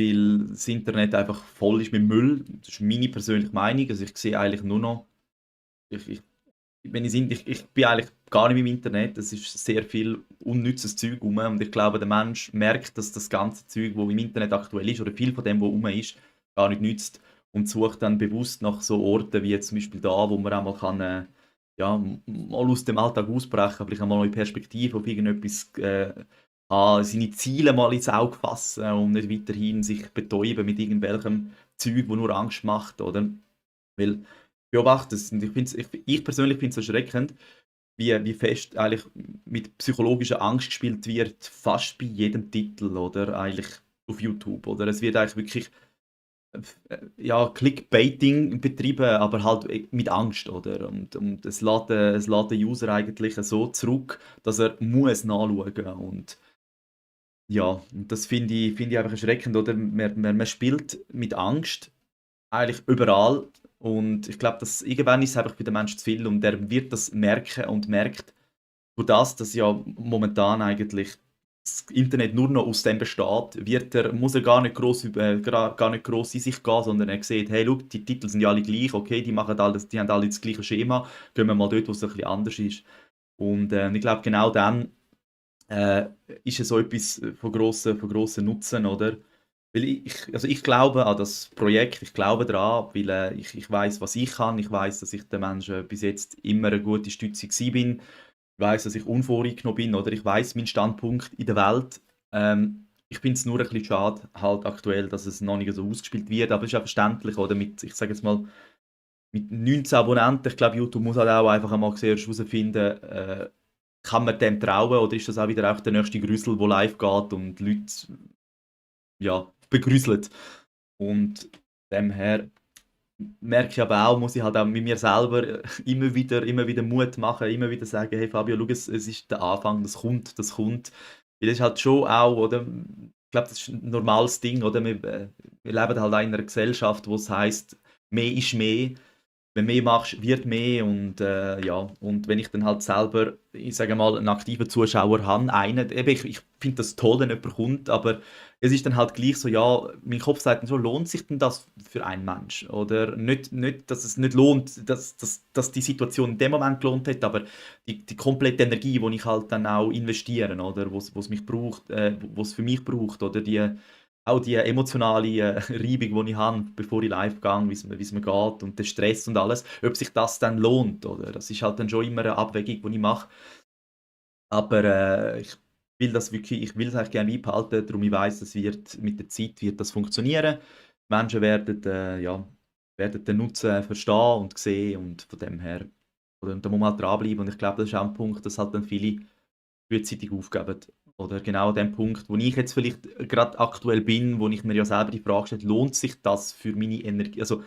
weil das Internet einfach voll ist mit Müll. Das ist meine persönliche Meinung. Also ich sehe eigentlich nur noch, ich, ich, wenn ich bin eigentlich gar nicht im Internet. Es ist sehr viel unnützes Zeug rum und ich glaube, der Mensch merkt, dass das ganze Zeug, wo im Internet aktuell ist oder viel von dem, wo rum ist, gar nicht nützt und sucht dann bewusst nach so Orten wie jetzt zum Beispiel da, wo man auch mal kann, ja, mal aus dem Alltag ausbrechen, vielleicht einmal neue Perspektive auf irgendetwas seine Ziele mal ins Auge fassen und nicht weiterhin sich betäuben mit irgendwelchem Zeug, wo nur Angst macht, oder? Weil beobachte es, und ich persönlich finde es erschreckend, wie fest eigentlich mit psychologischer Angst gespielt wird, fast bei jedem Titel, oder? Eigentlich auf YouTube, oder? Es wird eigentlich wirklich ja, Clickbaiting betrieben, aber halt mit Angst, oder? Und es lädt den User eigentlich so zurück, dass er muss nachschauen und ja, und das finde ich einfach erschreckend, oder? Man spielt mit Angst eigentlich überall und ich glaube, dass irgendwann ist es einfach für den Menschen zu viel und der wird das merken und merkt durch das, dass ja momentan eigentlich das Internet nur noch aus dem besteht, muss er gar nicht gross in sich gehen, sondern er sieht, hey, schau, die Titel sind ja alle gleich, okay, die haben alle das gleiche Schema, gehen wir mal dort, wo es ein bisschen anders ist. Und ich glaube, genau dann äh, ist es so etwas von grossen Nutzen, oder? Weil also ich glaube an das Projekt, ich glaube daran, weil ich weiß, was ich kann, ich weiß, dass ich den Menschen bis jetzt immer eine gute Stütze gewesen bin, ich weiß, dass ich unvoreingenommen bin, oder ich weiß meinen Standpunkt in der Welt. Ich finde es nur ein bisschen schade, halt aktuell, dass es noch nicht so ausgespielt wird, aber es ist ja verständlich, oder? Ich sage jetzt mal, mit 19 Abonnenten, ich glaube, YouTube muss halt auch einfach einmal zuerst herausfinden, kann man dem trauen oder ist das auch wieder auch der nächste Grüssel, der live geht und Leute ja, begrüßelt. Und dem her merke ich aber auch, muss ich halt auch mit mir selber immer wieder Mut machen, immer wieder sagen, hey Fabio, schau, es ist der Anfang, das kommt. Weil das ist halt schon auch, oder? Ich glaube, das ist ein normales Ding, oder? Wir leben halt auch in einer Gesellschaft, wo es heisst, mehr ist mehr, wenn du mehr machst, wird mehr und ja, und wenn ich dann halt selber, ich sage mal, einen aktiven Zuschauer habe, einen, eben, ich finde das toll, wenn jemand kommt, aber es ist dann halt gleich so, ja, mein Kopf sagt dann so, lohnt sich denn das für einen Mensch? Oder nicht dass es nicht lohnt, dass die Situation in dem Moment gelohnt hat, aber die komplette Energie, die ich halt dann auch investiere, oder, wo es mich braucht, wo es für mich braucht, oder auch die emotionale Reibung, die ich habe, bevor ich live gehe, wie es mir geht und der Stress und alles, ob sich das dann lohnt, oder? Das ist halt dann schon immer eine Abwägung, die ich mache. Aber ich will es eigentlich gerne beibehalten, darum ich weiss, mit der Zeit wird das funktionieren. Die Menschen werden den Nutzen verstehen und sehen und von dem her, oder, da muss man halt dranbleiben und ich glaube, das ist auch ein Punkt, dass halt dann viele frühzeitig aufgeben. Oder genau an dem Punkt, wo ich jetzt vielleicht gerade aktuell bin, wo ich mir ja selber die Frage stelle, lohnt sich das für meine Energie, also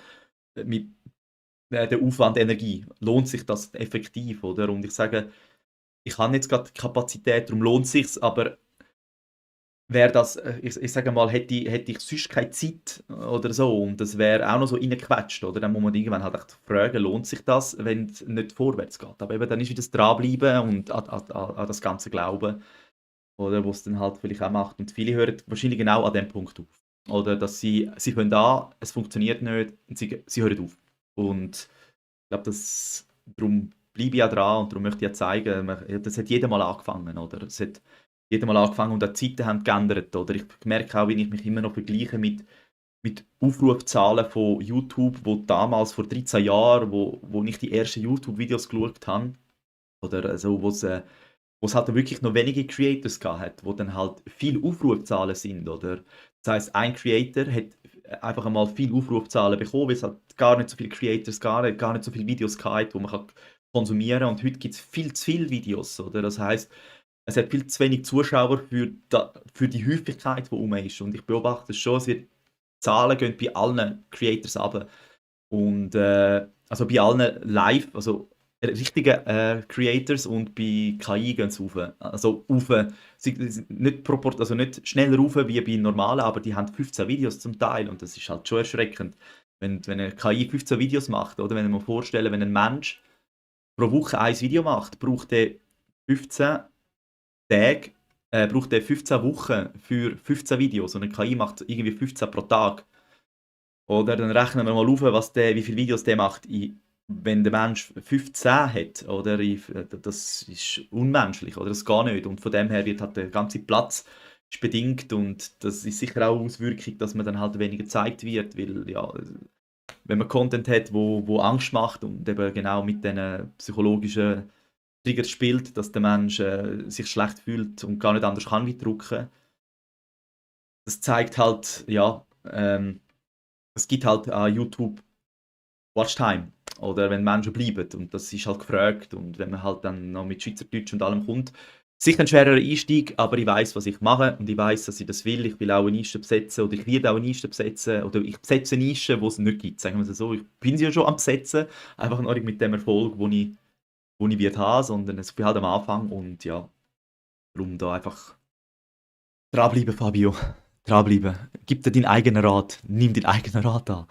mit der Aufwand Energie, lohnt sich das effektiv, oder? Und ich sage, ich habe jetzt gerade die Kapazität, darum lohnt sich's, aber wäre das, ich sage mal, hätte ich sonst keine Zeit oder so und das wäre auch noch so reingequetscht, oder? Dann muss man irgendwann halt echt fragen, lohnt sich das, wenn es nicht vorwärts geht? Aber eben dann ist wieder das Dranbleiben und an das Ganze Glauben. Oder was dann halt vielleicht auch macht. Und viele hören wahrscheinlich genau an dem Punkt auf. Oder dass sie fangen an, es funktioniert nicht und sie hören auf. Und ich glaube, darum bleibe ich ja dran und darum möchte ich ja zeigen, das hat jeder mal angefangen, oder? Es hat jeder mal angefangen und die Zeiten haben geändert, oder? Ich merke auch, wie ich mich immer noch vergleiche mit Aufrufzahlen von YouTube, wo damals vor 13 Jahren, wo ich die ersten YouTube-Videos geschaut habe, oder also, wo es halt wirklich noch wenige Creators gehabt hat, wo dann halt viel Aufrufzahlen sind, oder? Das heisst, ein Creator hat einfach einmal viel Aufrufzahlen bekommen, weil es halt gar nicht so viele Creators gar nicht so viele Videos gehabt, die man kann konsumieren kann. Und heute gibt es viel zu viele Videos, oder? Das heisst, es hat viel zu wenig Zuschauer für die Häufigkeit, die rum ist. Und ich beobachte es schon, die Zahlen gehen bei allen Creators runter. Und also bei allen live, also richtigen Creators und bei KI gehen sie rauf. Also rauf. Sie sind also nicht schneller rauf wie bei normalen, aber die haben 15 Videos zum Teil und das ist halt schon erschreckend. Wenn eine KI 15 Videos macht, oder wenn wir mir vorstellen, wenn ein Mensch pro Woche ein Video macht, braucht er 15 Tage braucht er 15 Wochen für 15 Videos und eine KI macht irgendwie 15 pro Tag. Oder dann rechnen wir mal auf, wie viele Videos der macht, wenn der Mensch 15 hat. Oder das ist unmenschlich, oder das geht nicht. Und von dem her wird halt der ganze Platz ist bedingt und das ist sicher auch eine Auswirkung, dass man dann halt weniger gezeigt wird, weil ja, wenn man Content hat, wo Angst macht und eben genau mit diesen psychologischen Triggers spielt, dass der Mensch sich schlecht fühlt und gar nicht anders kann wie drucken. Das zeigt halt, ja, es gibt halt an YouTube Watchtime oder wenn Menschen bleiben und das ist halt gefragt und wenn man halt dann noch mit Schweizerdeutsch und allem kommt. Sicher ein schwerer Einstieg, aber ich weiß, was ich mache und ich weiß, dass ich das will. Ich will auch eine Nische besetzen oder ich werde auch eine Nische besetzen oder ich besetze Nischen, die es nicht gibt, sagen wir es so. Ich bin sie ja schon am besetzen, einfach noch nicht mit dem Erfolg, wo ich wird haben, sondern ich bin halt am Anfang und ja, darum da einfach dranbleiben, Fabio. Dranbleiben. Gib dir deinen eigenen Rat. Nimm deinen eigenen Rat an.